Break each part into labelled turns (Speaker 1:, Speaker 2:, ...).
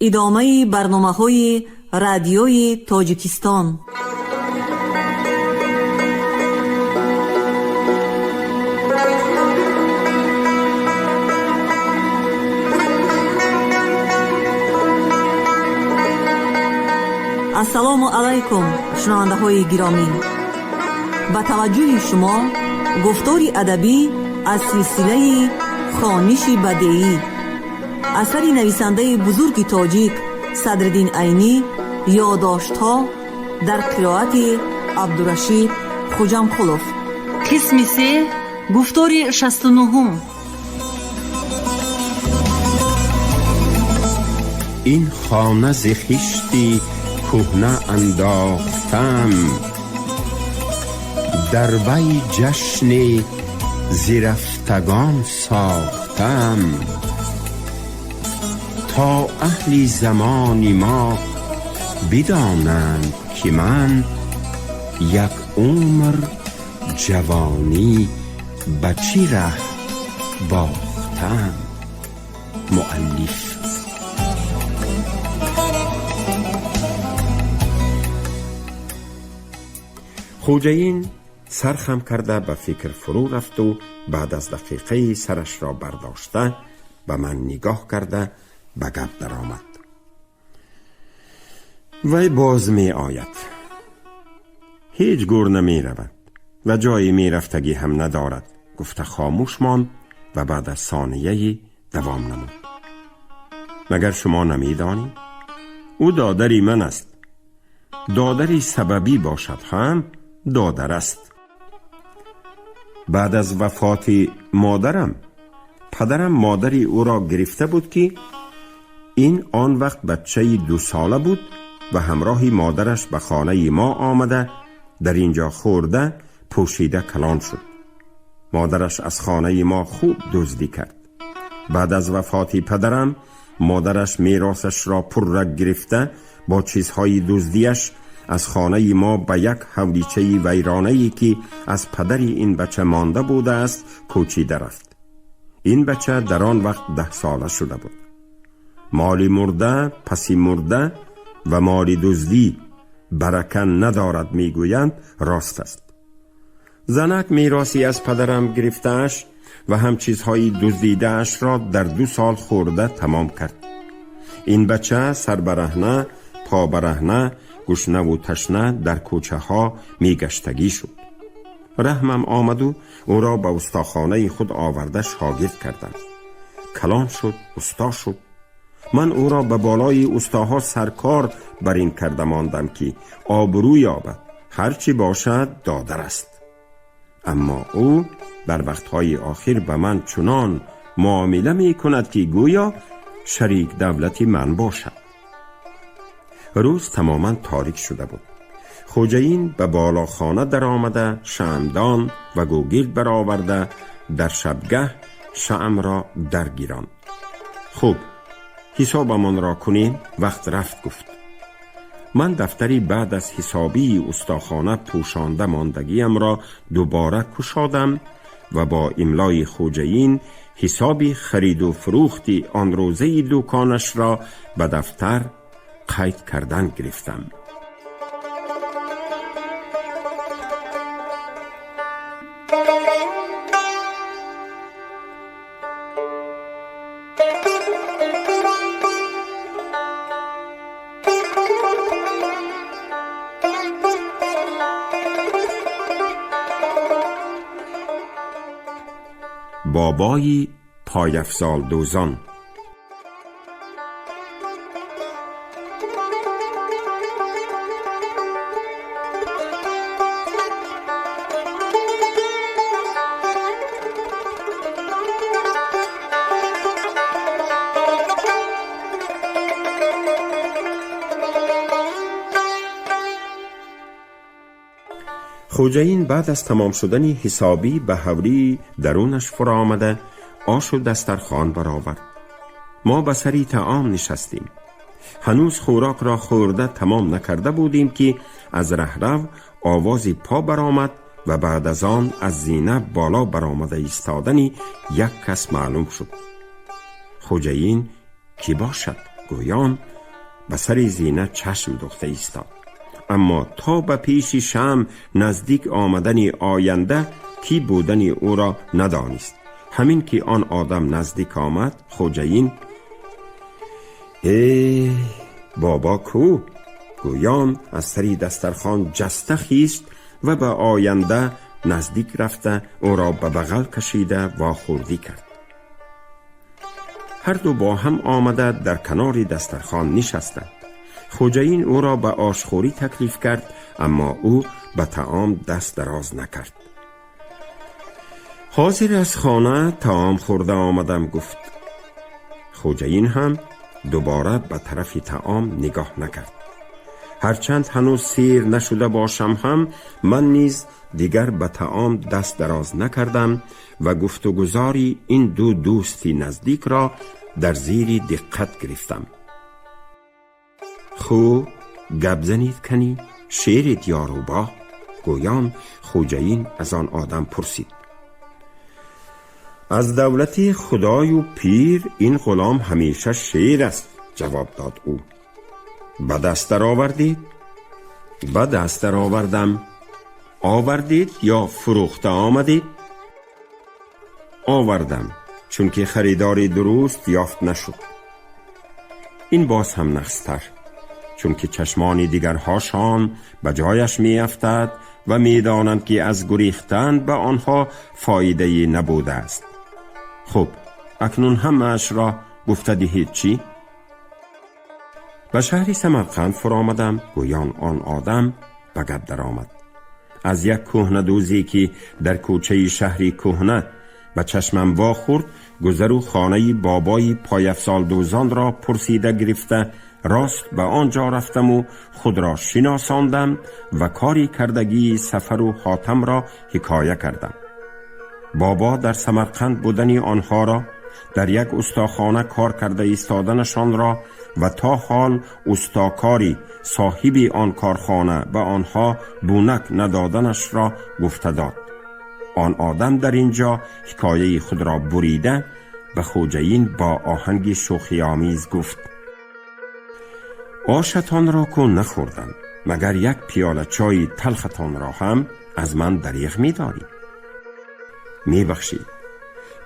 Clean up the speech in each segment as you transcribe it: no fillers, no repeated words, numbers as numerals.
Speaker 1: Идомаи барномаҳои Радиои Тоҷикистон. Ассалому алайкум, шунавандаҳои гиромӣ! Ба таваҷҷӯҳи шумо гуфтори адабӣ аз силсилаи «Хониши бадеӣ», асари нависандаи бузурги тоҷик Садриддин Айнӣ, ёддоштҳо дар қироати Абдурашид Хуҷамқулов. Қисми се, гуфтори 69-ум.
Speaker 2: Ин хона зи хишти кӯҳна андохтам, дар вай ҷашни зирафтагон сохтам, то аҳли замони мо бидонанд, ки ман як умр ҷавонӣ ба чӣ раҳ бохтам. Муаллиф. Хуҷаин сархам карда ба фикр фурӯ рафту баъд аз дақиқаи сарашро бардошта, ба ман нигоҳ карда, ба гап даромад: «Вай боз меояд, ҳеҷ гур намеравад ва ҷои мерафтагӣ ҳам надорад», гуфта хомӯш монд ва баъд аз сонияи давом намуд: «Магар шумо намедонед, ӯ додари ман аст. Додари сабабӣ бошад ҳам, додар аст. Баъд аз вафоти модарам падарам модари ӯро гирифта буд, ки ин он вақт бачаи 2 сола буд ва ҳамроҳи модараш ба хонаи мо омада, дар ин ҷо хӯрда пӯшида калон шуд. Модараш аз хонаи мо хуб дуздӣ кард. Баъд аз вафоти падарам модараш меросашро пурра гирифта, бо чизҳои дуздиаш аз хонаи мо ба як ҳавличаи вайронае, ки аз падари ин бача монда будааст, кӯчида рафт. Ин бача дар он вақт 10 сола шуда буд. Моли мурда, паси мурда ва моли дуздӣ барака надорад, мегӯянд, рост аст. Занак мероси аз падарам гирифтааш ва ҳам чизҳои дуздидаашро дар 2 сол хӯрда тамом кард. Ин бача сарбараҳна, побараҳна, гушнаву ташна дар кӯчаҳо мегаштагӣ шуд. Раҳмам омаду ӯро ба устохонаи худ оварда шогирд кардам. Калон шуд, усто шуд. Ман ӯро ба болои устоҳо саркор бар ин карда мондам, ки обрӯ ёбад, ҳар чӣ бошад, додар аст. Аммо ӯ дар вақтҳои охир ба ман чунон муомила мекунад, ки гӯё шарик давлати ман бошад». Рӯз тамоман торик шуда буд. Хоҷаин ба болохона даромада, шамъдон ва гӯгирд бароварда, дар шабгаҳ шамъро даргиронд. «Хуб, ҳисобамонро кунем, вақт рафт», гуфт. Ман дафтари баъд аз ҳисобии устохона пӯшонда мондагиамро дубора кушодам ва бо имлои хоҷаин ҳисоби хариду фурӯхти он рӯзаи дуконашро ба дафтар қайд кардан гирифтам. Бобои пойафзолдӯзон. Хоҷаин баъд аз тамом шудани ҳисобӣ ба ҳавлии дарунаш фуро омада, ошу дастархон баровард. Мо ба сари таом нишастем. Ҳанӯз хӯрокро хӯрда тамом накарда будем, ки аз раҳрав овози по баромад ва баъд аз он аз зина боло баромада истодани як кас маълум шуд. Хоҷаин «Кӣ бошад?» Гӯён ба сари зина чашм духта истод. Аммо то ба пеши шамъ наздик омадани оянда ки будани ӯро надонист. Ҳамин ки он одам наздик омад, хоҷаин: «Э, бобо ку?» гӯён аз сари дастархон ҷаста хист ва ба оянда наздик рафта, ӯро ба бағал кашида вохӯрдӣ кард. Ҳар ду бо ҳам омада дар канори дастархон нишастанд. Хоҷаин ӯро ба ошхӯрӣ таклиф кард, аммо ӯ ба таом даст дароз накард. «Ҳозир аз хона таом хӯрда омадам», гуфт. Хоҷаин ҳам дубора ба тарафи таом нигоҳ накард. «Ҳарчанд ҳанӯз сер нашуда бошам ҳам, ман низ дигар ба таом даст дароз накардам ва гуфтугузори ин ду дӯсти наздикро дар зери диққат гирифтам. «Хуб, гап занед кани, шеред ё рӯбоҳ?» гӯён хоҷаин аз он одам пурсид. «Аз давлати худою пир ин ғулом ҳамеша шер аст», ҷавоб дод ӯ. «Ба даст даровардед?» «Ба даст даровардам». «Овардед ё фурӯхта омадед?» «Овардам, чунки харидори дуруст ёфт нашуд». Ин боз ҳам нағзтар, чунки чашмони дигарҳошон ба ҷояш меафтад ва медонанд, ки аз гурехтан ба онҳо фоидае набудааст. Хуб, акнун ҳамаашро гуфта диҳед, чӣ? «Ба шаҳри Самарқанд фуромадам», гӯён он одам ба гап даромад. «Аз як кӯҳнадӯзе, ки дар кӯчаи шаҳри кӯҳна ба чашмам вохӯрд, гузару хонаи бобои пойафзолдӯзонро пурсида гирифта, рост ба он ҷо рафтаму худро шиносондам ва кори кардагии Сафару Ҳотамро ҳикоя кардам. Бобо дар Самарқанд будани онҳоро, дар як устохона кор карда истоданашонро ва то ҳол устокори соҳиби он корхона ба онҳо бунак надоданашро гуфта дод». Он одам дар ин ҷо ҳикояи худро бурида, ба хоҷаин бо оҳанги шӯхиомез гуфт: «Ошатонро ку нахӯрдам, магар як пиёла чойи талхатонро ҳам аз ман дареғ медорӣ? Мебахшед,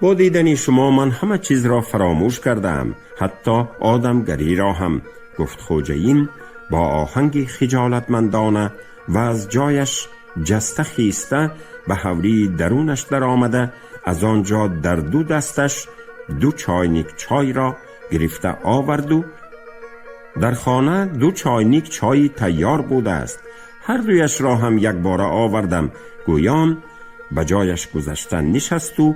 Speaker 2: бо дидани шумо ман ҳама чизро фаромӯш кардаам, ҳатто одамгариро ҳам», гуфт хоҷаин бо оҳанги хиҷолатмандона ва аз ҷояш ҷаста хиста, ба ҳавлии дарунаш даромада, аз он ҷо дар ду дасташ ду чойник чойро гирифта оварду: «Дар хона ду чойник чойи тайёр будааст, ҳар дуяшро ҳам якбора овардам», гӯён ба ҷояш гузашта нишасту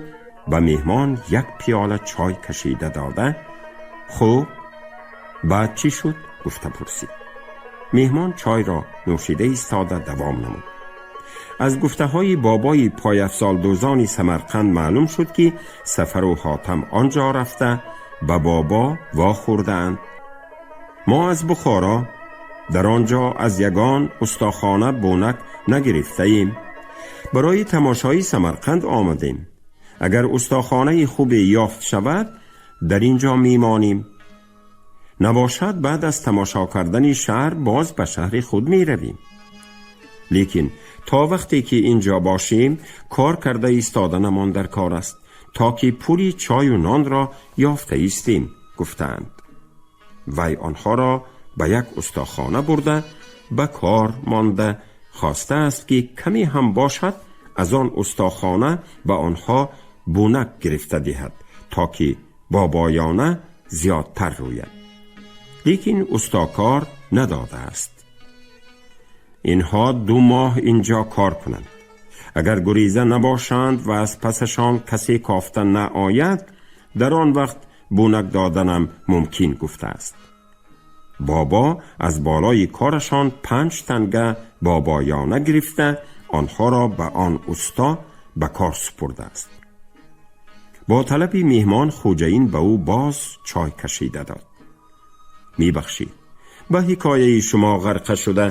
Speaker 2: ба меҳмон як пиёла чой кашида дода, «Хуб, баъд чӣ шуд?» гуфта пурсид. Меҳмон чойро нӯшида истода давом намуд: «Аз гуфтаҳои бобои пойафзолдӯзони Самарқанд маълум шуд, ки Сафару Ҳотам он ҷо рафта, ба бобо вохӯрдаанд. Мо аз Бухоро дар он ҷо аз ягон устохона бунак нагирифтаем. Барои тамошои Самарқанд омадем. Агар устохонаи хубе ёфт шавад, дар ин ҷо мемонем, набошад, баъд аз тамошо кардани шаҳр боз ба шаҳри худ меравем. Лекин то вақте ки ин ҷо бошем, кор карда истоданамон дар кор аст, то ки пули чою нонро ёфта истем», гуфтаанд. Вай онҳоро ба як устохона бурда, ба кор монда хостааст, ки каме ҳам бошад, аз он устохона ба онҳо бунак гирифта диҳад, то ки бобоёна зиёдтар рӯяд. Лекин устокор надодааст. Инҳо 2 моҳ инҷо кор кунанд. Агар гуреза набошанд ва аз пасашон касе кофта наояд, дар он вақт бунак доданам мумкин», гуфтааст. Бобо аз болои корашон 5 танга бобоёна гирифта, онҳоро ба он усто ба кор супурдааст. Бо талаби меҳмон хоҷаин ба ӯ боз чой кашида дод. «Мебахшед, ба ҳикояи шумо ғарқа шуда,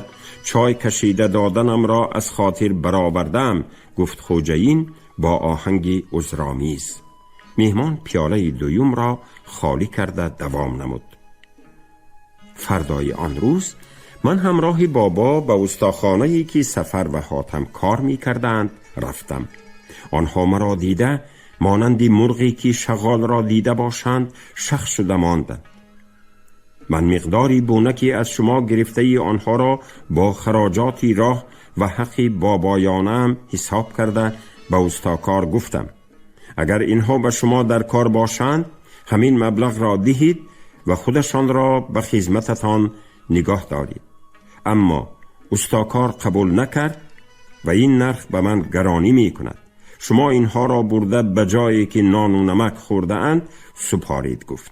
Speaker 2: чой кашида доданамро аз хотир баровардаам», гуфт хоҷаин бо оҳанги узромез. Меҳмон пиёлаи дуюмро холӣ карда давом намуд. فردای آن روز من همراه بابا به استاخانه‌ای که سفر و حاتم کار می کردند رفتم. آنها مرا دیده مانند مرغی که شغال را دیده باشند شخ شده ماندند. من مقداری بونکی از شما گرفته ای آنها را با خراجاتی راه و حق بابایانم حساب کرده به استاکار گفتم اگر اینها به شما در کار باشند همین مبلغ را دهید و خودشان را به خدمتتان نگاه دارید. اما استاکار قبول نکرد و این نرخ به من گرانی می کند. شما اینها را برده به جایی که نان و نمک خورده اند سپارید. گفت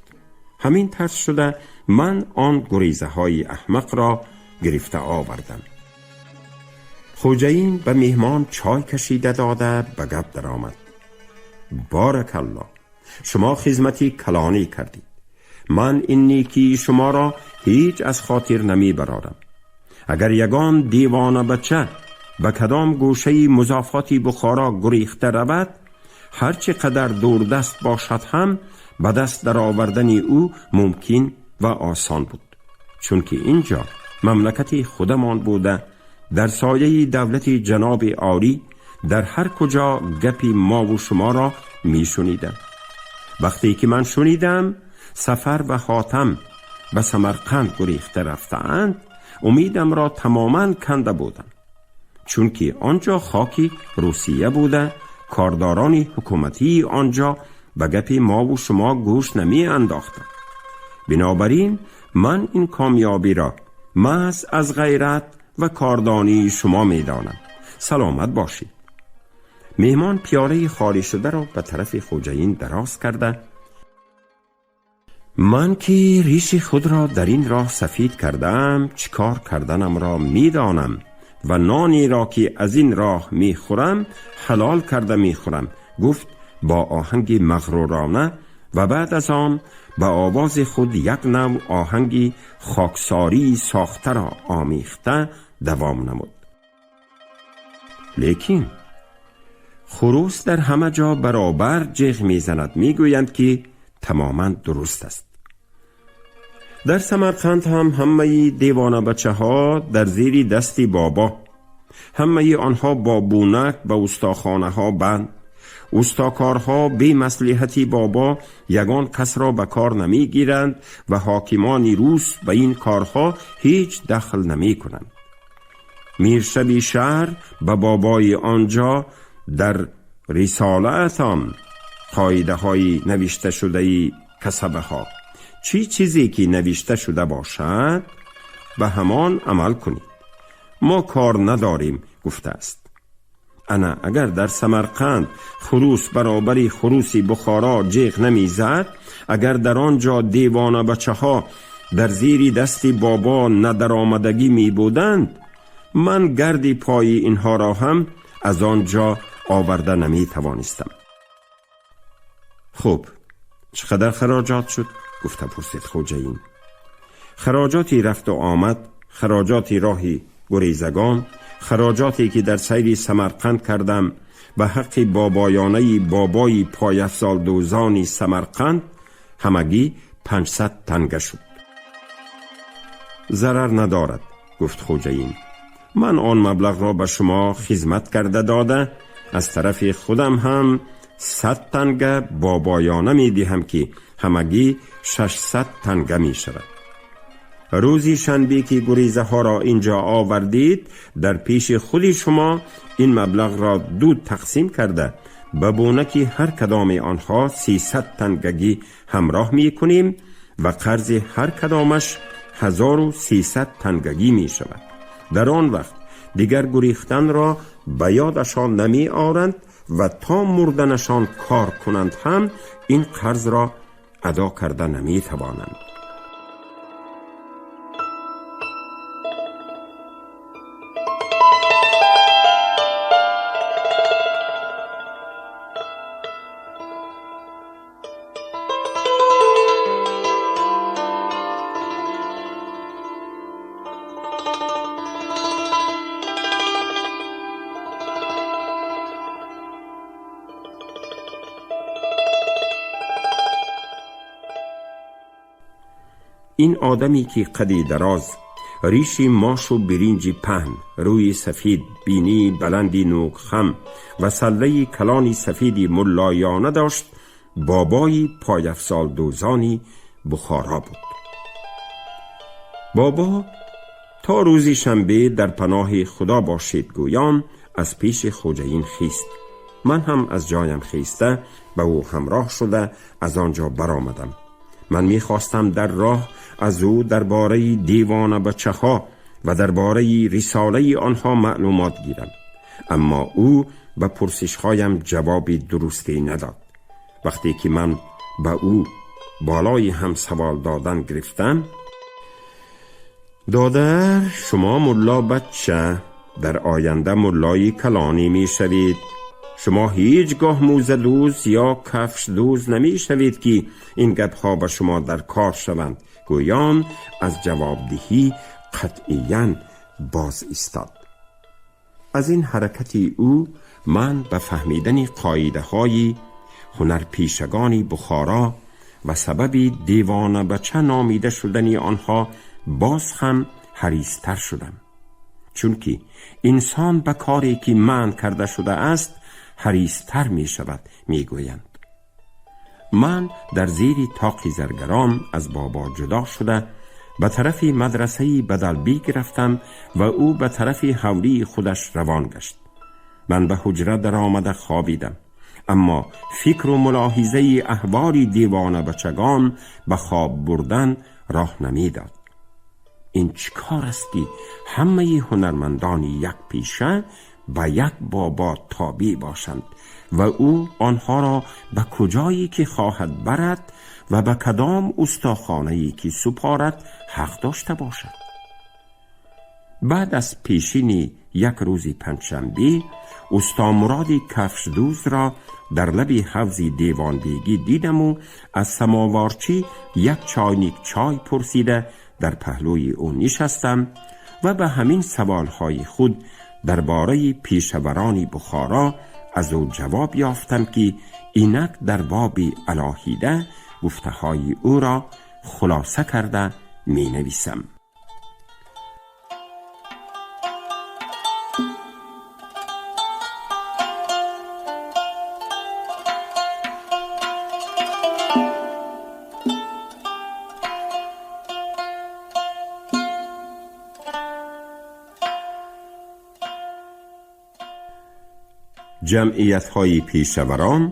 Speaker 2: همین ترس شده من آن گریزه های احمق را گرفته آوردم. خوجین به میهمان چای کشیده داده به گپ در آمد. بارک الله، شما خدمتی کلانی کردید. من این نیکی شما را هیچ از خاطر نمی برارم. اگر یگان دیوانه بچه به کدام گوشه مضافاتی بخارا گریخته رود، هرچه قدر دوردست باشد هم به دست در آوردن او ممکن و آسان بود، چون که اینجا مملکت خودمان بوده، در سایه دولت جناب عالی در هر کجا گپی ما و شما را می شنیدم. وقتی که من شنیدم سفر و حاتم به سمرقند گریخته رفتند، امیدم را تماما کنده بودم، چون که آنجا خاکی روسیه بوده، کارداران حکومتی آنجا به گپ ما و شما گوش نمی انداختند. بنابراین من این کامیابی را محض از غیرت و کاردانی شما می دانم. سلامت باشید. میهمان پیاله خالی شده را به طرف خوجین دراز کرده، من که ریش خود را در این راه سفید کردم چیکار کردنم را می دانم و نانی را که از این راه می خورم حلال کرده می خورم. گفت با آهنگ مغرورانه و بعد از آن به آواز خود یک نوع آهنگ خاکساری ساخته را آمیخته دوام نمود. لیکن خروس در همه جا برابر جیغ میزند، میگویند که تماما درست است. در سمرقند هم همه دیوانه بچه ها در زیر دست بابا، همه آنها با بونک به استاخانه ها بند. استاکارها بی مصلحتی بابا یگان کس را به کار نمی گیرند و حاکمان روس به این کارها هیچ دخل نمی کنند. میرشبی شهر به بابای آنجا در رساله اتان قاعده های نوشته شده کسبه ها، چی چیزی که نوشته شده باشد به همان عمل کنید، ما کار نداریم گفته است. انا اگر در سمرقند خروس برابری خروسی بخارا جیغ نمیزد، اگر در آنجا دیوانه بچه ها در زیر دست بابا ندرآمدگی می بودند، من گردی پای اینها را هم از آنجا آورده نمی توانستم. خب چقدر خراجات شد؟ گفته پرسید خوجین. خراجاتی رفت و آمد، خراجاتی راهی گریزگان، خراجاتی که در سیر سمرقند کردم به حق بابایانه بابای پایفزال دوزانی سمرقند همگی 500 تنگه شد. ضرر ندارد، گفت خوجین. من آن مبلغ را به شما خدمت کرده داده، از طرف خودم هم 100 تنگه بابایانه می دهم که همگی 600 تنگه می شود. روزی شنبه که گریزه ها را اینجا آوردید، در پیش خودی شما این مبلغ را دو تقسیم کرده به بونک هر کدام آنها 300 تنگگی همراه می کنیم و قرض هر کدامش 1300 تنگگی می شود. در آن وقت دیگر گریختن را به یادشان نمی آرند و تا مردنشان کار کنند هم این قرض را ادا کرده نمی توانند. Ин одаме ки қади дароз, риши мошу биринҷи паҳн, рӯи сафид, бинии баланди нӯкхам ва саллаи калони сафиди муллоёна дошт, бобои пойафзолдӯзони Бухоро буд. Бобо то рӯзи шанбе дар паноҳи Худо бошед гӯён аз пеши хоҷаин хист. Ман ҳам аз ҷоям хеста ба ӯ ҳамроҳ шуда аз он ҷо баромадам. Ман мехостам дар роҳ аз ӯ дар бораи девона бачаҳо ва дар бораи рисолаи онҳо маълумот гирам, аммо ӯ ба пурсишҳоям ҷавоби дурусте надод. Вақте ки ман ба ӯ болои ҳам савол додан гирифтам: додар, шумо мулло бача, дар оянда муллои калонӣ мешавед. Шумо ҳеҷ гоҳ мӯзадӯз ё кафшдӯз намешавед, ки ин гапҳо ба шумо дар кор шаванд, гӯён аз ҷавобдиҳӣ қатъиян боз истод. Аз ин ҳаракати ӯ ман ба фаҳмидани қоидаҳои ҳунарпешагони Бухоро ва сабаби девонабача номида шудани онҳо боз ҳам ҳаристар шудам, чунки инсон ба коре ки манъ карда шудааст ҳаристар мешавад, мегӯянд. Ман дар зери тоқи Заргарон аз бобо ҷудо шуда ба тарафи мадрасаи Бадалбек рафтам ва ӯ ба тарафи ҳавлии худаш равон гашт. Ман ба ҳуҷра даромада хобидам, аммо фикру мулоҳизаи аҳволи девонабачагон ба хоб бурдан роҳ намедод. Ин чӣ кор аст, ки ҳамаи ҳунармандони як пеша ба як бобо тобеъ бошанд ва ӯ онҳоро ба куҷое ки хоҳад барад ва ба кадом устохонае ки супорад ҳақ дошта бошад? Баъд аз пешини як рӯзи панҷшанбе усто Муроди кафшдӯзро дар лаби ҳавзи Девонбегӣ дидаму аз самоворчӣ як чойник чой пурсида дар паҳлӯи ӯ нишастам ва ба ҳамин саволҳои худ дар бораи пешаварони Бухоро аз ӯ ҷавоб ёфтам, ки инак дар боби алоҳида гуфтаҳои ӯро хулоса карда менависам. Ҷамъиятҳои пешаварон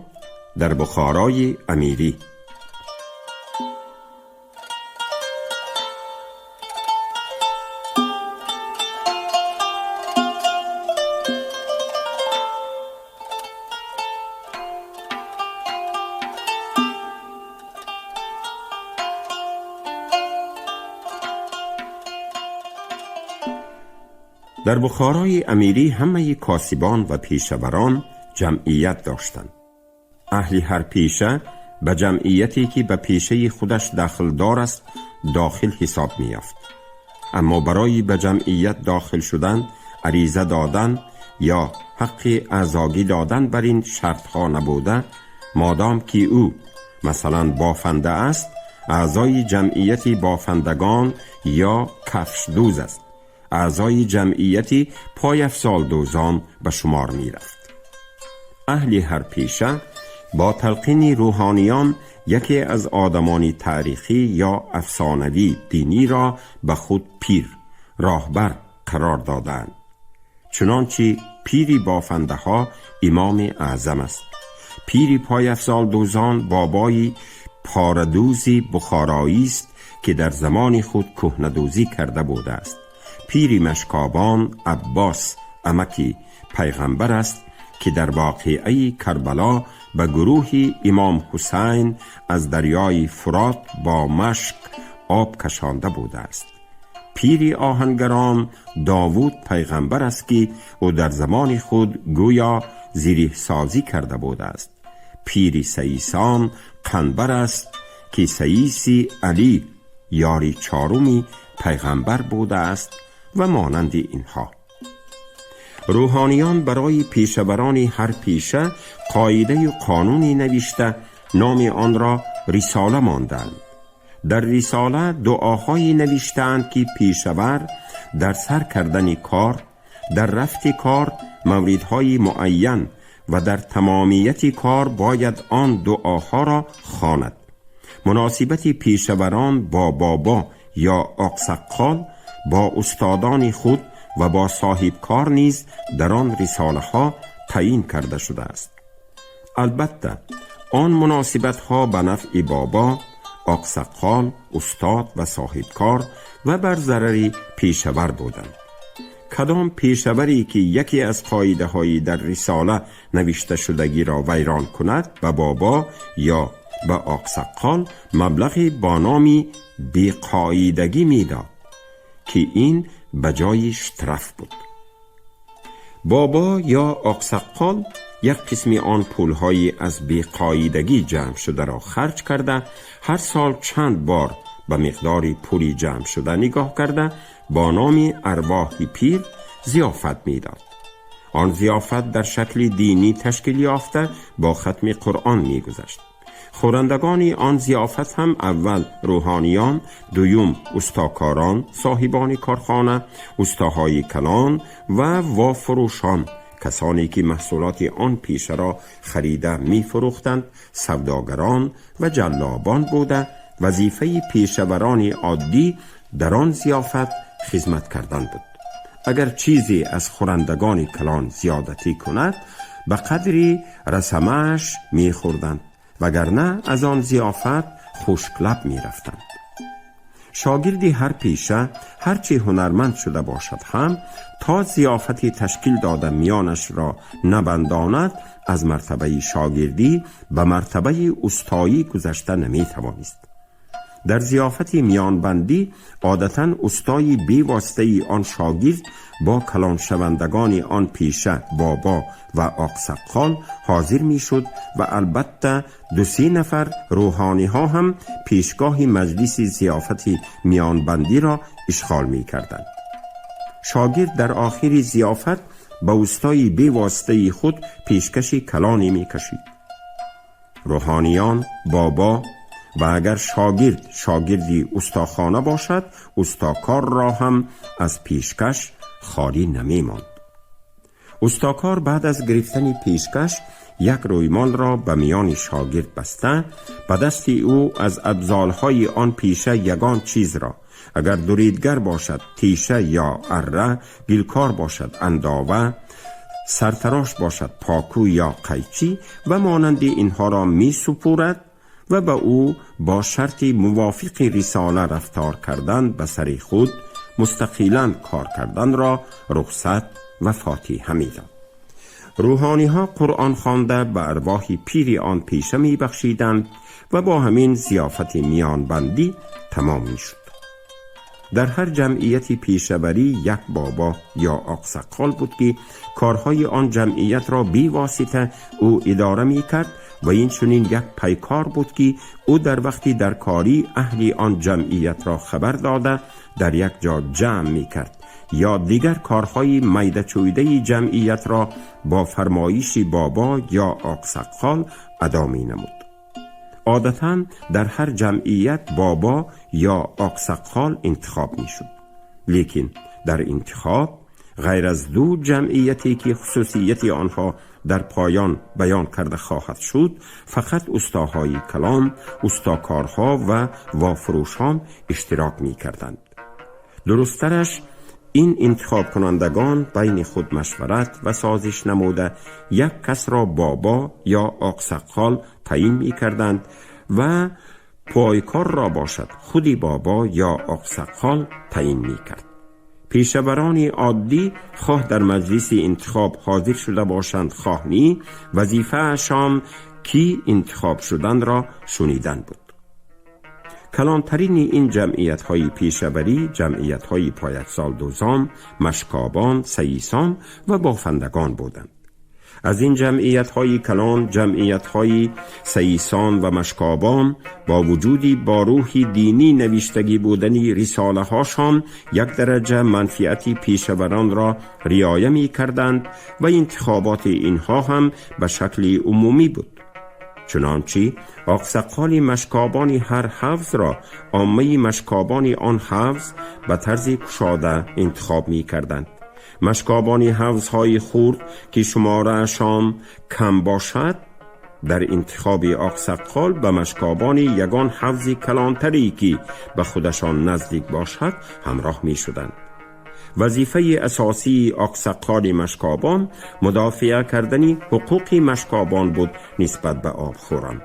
Speaker 2: дар Бухорои Амирӣ. Дар Бухорои Амирӣ ҳамаи косибон ва пешаварон ҷамъият доштанд. Аҳли ҳар пеша ба ҷамъияте ки ба пешаи худаш дахлдор аст дохил ҳисоб меёфт, аммо барои ба ҷамъият дохил шудан ариза додан ё ҳаққи аъзогӣ додан бар ин шартҳо набуда, модом ки ӯ масалан бофанда аст, аъзои ҷамъияти бофандагон ё кафшдӯз аст, аъзои ҷамъияти пойафзолдӯзон ба шумор мерафт. Аҳли ҳар пеша бо талқини рӯҳониён яке аз одамони таърихӣ ё афсонавӣ диниро ба худ пир, роҳбар қарор додаанд. Чунончи пири бофандаҳо Имоми Аъзам аст, пири пойафзолдӯзон бобои порадӯзи бухороист, ки дар замони худ кӯҳнадӯзӣ карда будааст. Пири машкобон Аббос амаки пайғамбар аст, ки дар воқеаи Карбало ба гурӯҳи Имом Ҳусайн аз дарёи Фурот бо машк об кашонда будааст. Пири оҳангарон Довуд пайғамбар аст, ки ӯ дар замони худ гӯё зиреҳсозӣ карда будааст. Пири саисон Қанбар аст, ки саиси Алӣ, ёри чоруми пайғамбар будааст ва монанди инҳо. Рӯҳониён барои пешаварони ҳар пеша қоидаю қонуне навишта номи онро рисола мондаанд. Дар рисола дуоҳое навиштаанд, ки пешавар дар сар кардани кор, дар рафти кор, мавридҳои муайян ва дар тамомияти кор бояд он дуоҳоро хонад. Муносибати пешаварон бо бобо ё оқсаққол, бо устодони худ ва бо соҳибкор низ дар он рисолаҳо таъин карда шудааст. Албатта, он муносибатҳо ба нафъи бобо, оқсаққол, устод ва соҳибкор ва бар зарари пешавар буданд. Кадом пешаваре ки яке аз қоидаҳои дар рисола навишташудагиро вайрон кунад, ба бобо ё ба оқсаққол маблағи бо номи беқоидагӣ медод, ки ин ба ҷои штраф буд. Бобо ё оқсаққол як қисми он пулҳои аз беқоидагӣ ҷамъ шударо харҷ карда, ҳар сол чанд бор ба миқдори пули ҷамъшуда нигоҳ карда, бо номи арвоҳи пир зиёфат медод. Он зиёфат дар шакли динӣ ташкил ёфта, бо хатми Қуръон мегузашт. Хӯрандагони он зиёфат ҳам аввал рӯҳониён, дуюм устокорон, соҳибони корхона, устаҳои калон ва вофурӯшон, касоне ки маҳсулоти он пешаро харида мефурӯхтанд, савдогарон ва ҷаллобон буда, вазифаи пешаварони оддӣ дар он зиёфат хизмат кардан буд. Агар чизе аз хӯрандагони калон зиёдатӣ кунад, ба қадри расамааш мехӯрданд, вагарна аз он зиёфат хушклаб мерафтанд. Шогирди ҳар пеша ҳарчи ҳунарманд шуда бошад ҳам, то зиёфати ташкил дода миёнашро набандонад, аз мартабаи шогирдӣ ба мартабаи устоӣ гузашта наметавонист. Дар зиёфати миёнбандӣ одатан устои бевоситаи он шогирд бо калоншавандагони он пеша, бобо ва оқсаққол ҳозир мешуд ва албатта ду-се нафар рӯҳониҳо ҳам пешгоҳи маҷлиси зиёфати миёнбандиро ишғол мекарданд. Шогирд дар охири зиёфат ба устои бевоситаи худ пешкаши калоне мекашид. Рӯҳониён, бобо ва агар шогирд шогирди устохона бошад, устокорро ҳам аз пешкаш холӣ намемонд. Устокор баъд аз гирифтани пешкаш як рӯймолро ба миёни шогирд баста, ба дасти ӯ аз абзолҳои он пеша ягон чизро, агар дуридгар бошад, теша ё арра, гилкор бошад, андова, сартарош бошад, покӯ ё қайчӣ ва монанди инҳоро месупурад ва ба ӯ бо шарти мувофиқи рисола рафтор кардан, ба сари худ мустақилан кор карданро рухсат ва фотиҳа медод. Рӯҳониҳо Қуръон хонда, ба арвоҳи пири он пеша мебахшиданд ва бо ҳамин зиёфати миёнбандӣ тамом мешуд. Дар ҳар ҷамъияти пешаварӣ як бобо ё оқсаққол буд, ки корҳои он ҷамъиятро бевосита ӯ идора мекард, ва инчунин як пайкор буд, ки ӯ дар вақти даркорӣ аҳли он ҷамъиятро хабар дода, дар як ҷо ҷамъ мекард ё дигар корҳои майдачӯйдаи ҷамъиятро бо фармоиши бобо ё оқсаққол адо менамуд. Одатан дар ҳар ҷамъият бобо ё оқсаққол интихоб мешуд, лекин дар интихоб ғайр аз ду ҷамъияте, ки хусусияти онҳо дар поён баён карда хоҳад шуд, фақат устоҳои калон, устокорҳо ва вофурӯшон иштирок мекарданд. Дурусттараш, ин интихобкунандагон байни худ машварат ва созиш намуда, як касро бобо ё оқсаққол таъин мекарданд ва пойкорро бошад худи бобо ё оқсаққол таъин мекард. Пешаварони оддӣ, хоҳ дар маҷлиси интихоб ҳозир шуда бошанд, хоҳ нӣ, вазифаашон кӣ интихоб шуданро шунидан буд. Калонтарини ин ҷамъиятҳои пешаварӣ ҷамъиятҳои пойафзолдӯзон, машкобон, саисон ва бофандагон буданд. Аз ин ҷамъиятҳои калон ҷамъиятҳои саисон ва машкобон бо вуҷуди бо рӯҳи динӣ навиштагӣ будани рисолаҳошон як дараҷа манфиати пешаваронро риоя мекарданд ва интихоботи инҳо ҳам ба шакли умумӣ буд. چنانچه آقسقال مشکابان هر حوض را عامه مشکابان آن حوض به طرز کشاده انتخاب می کردند. مشکابان حوض های خرد که شماره شام کم باشد در انتخاب آقسقال به مشکابان یگان حوض کلانتری که به خودشان نزدیک باشد همراه می شدند. وظیفه اساسی آقسقال مشکابان مدافعه کردن حقوق مشکابان بود نسبت به آبخوران.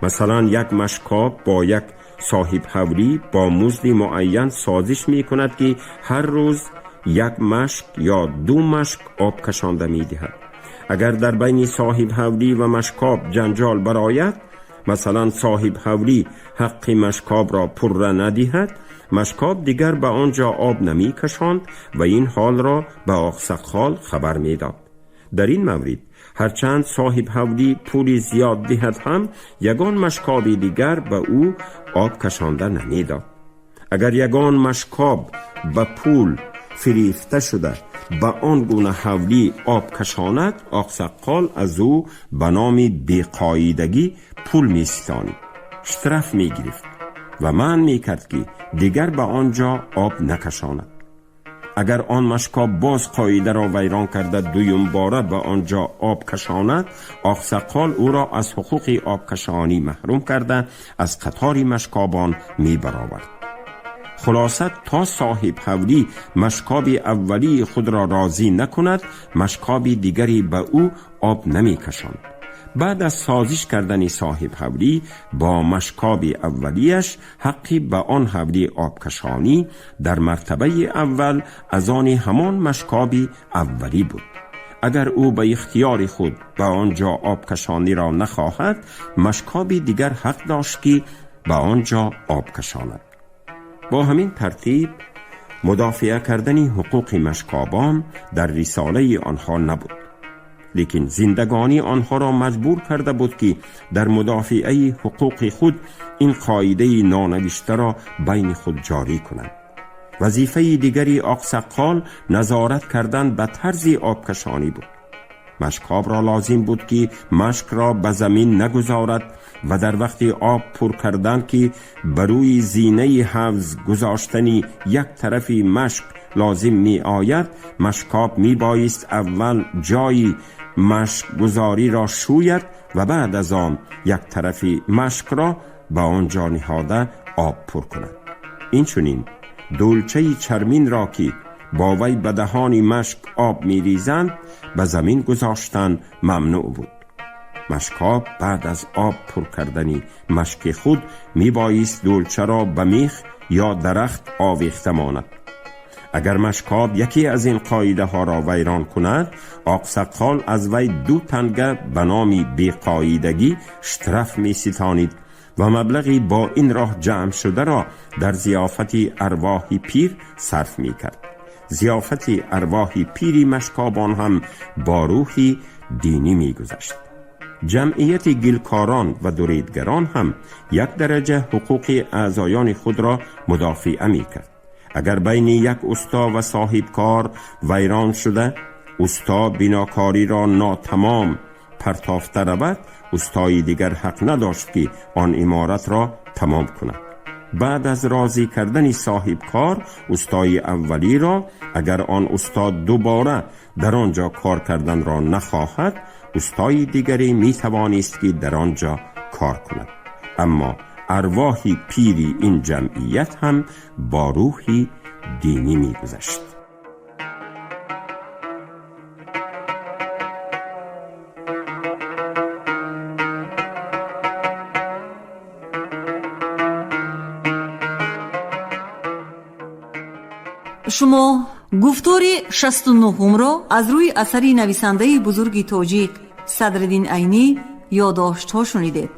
Speaker 2: مثلا یک مشکاب با یک صاحب حولی با مزد معین سازش می کند که هر روز یک مشک یا دو مشک آب کشانده می دهد. اگر در بین صاحب حولی و مشکاب جنجال برآید، مثلا صاحب حولی حق مشکاب را پره ندهد، مشکاب دیگر به آنجا آب نمی کشاند و این حال را به آقسقال خبر می داد. در این مورد هرچند صاحب حولی پول زیاد دهد هم یگان مشکاب دیگر به او آب کشانده نمی داد. اگر یگان مشکاب به پول فریفته شده به آن گونه حولی آب کشاند، آقسقال از او به نام بیقاعدگی پول می ستانید، شترف می گرفت و من می کرد که دیگر به آنجا آب نکشاند. اگر آن مشکاب باز قاعده را ویران کرده دویم باره به آنجا آب کشاند، آقسقال او را از حقوق آب کشانی محروم کرده از قطار مشکابان می برآورد. خلاصه تا صاحب حولی مشکاب اولی خود را راضی نکند، مشکاب دیگری به او آب نمی کشاند. بعد از سازش کردن صاحب حولی با مشکاب اولیش، حقی به آن حولی آبکشانی در مرتبه اول از آن همان مشکاب اولی بود. اگر او به اختیار خود به آنجا آبکشانی را نخواهد، مشکاب دیگر حق داشت که به آنجا آب کشاند. با همین ترتیب مدافعه کردن حقوق مشکابان در رساله آنها نبود، لیکن زندگانی آنها را مجبور کرده بود که در مدافعه حقوق خود این قاعده نانوشته را بین خود جاری کنند. وظیفه دیگری آقسقال نظارت کردن به طرز آبکشانی بود. مشکاب را لازم بود که مشک را به زمین نگذارد و در وقت آب پر کردن که بر روی زینه حوض گذاشتن یک طرف مشک لازم می آید، مشکاب می بایست اول جای مشک گذاری را شوید و بعد از آن یک طرف مشک را به آنجا نهاده آب پر کند. این چنین دولچه چرمین را که با وی به دهان مشک آب می ریزند به زمین گذاشتن ممنوع بود. مشکاب بعد از آب پر کردن مشک خود می بایست دولچه را به میخ یا درخت آویخته ماند. اگر مشکاب یکی از این قاعده ها را ویران کند، آقسقال از وی 2 تنگه به نام بیقاعدگی شترف می ستانید و مبلغی با این راه جمع شده را در ضیافت ارواح پیر صرف می کرد. ضیافت ارواح پیری مشکابان هم با روحی دینی می گذشت. جمعیت گلکاران و دوریدگران هم یک درجه حقوق اعضایان خود را مدافعه می کرد. اگر بین یک استا و صاحب کار ویران شده، استا بیناکاری را ناتمام پرتافته رود، استای دیگر حق نداشت که آن عمارت را تمام کند. بعد از راضی کردن صاحب کار استای اولی را، اگر آن استاد دوباره در آنجا کار کردن را نخواهد، استای دیگری می توانست که در آنجا کار کند. اما ارواح پیری این جمعیت هم با روحی دینی می گذشت.
Speaker 1: شما گفتار 69 را از روی اثر نویسنده بزرگ تاجیک صدرالدین عینی یادداشت‌ها شنیدید.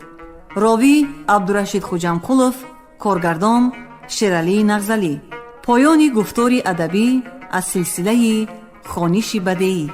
Speaker 1: راوی عبدالرشید خوجامقولов، کارگردان شیرالی نغزالی. پایان گفتار ادبی از سلسله خوانش بدیعی.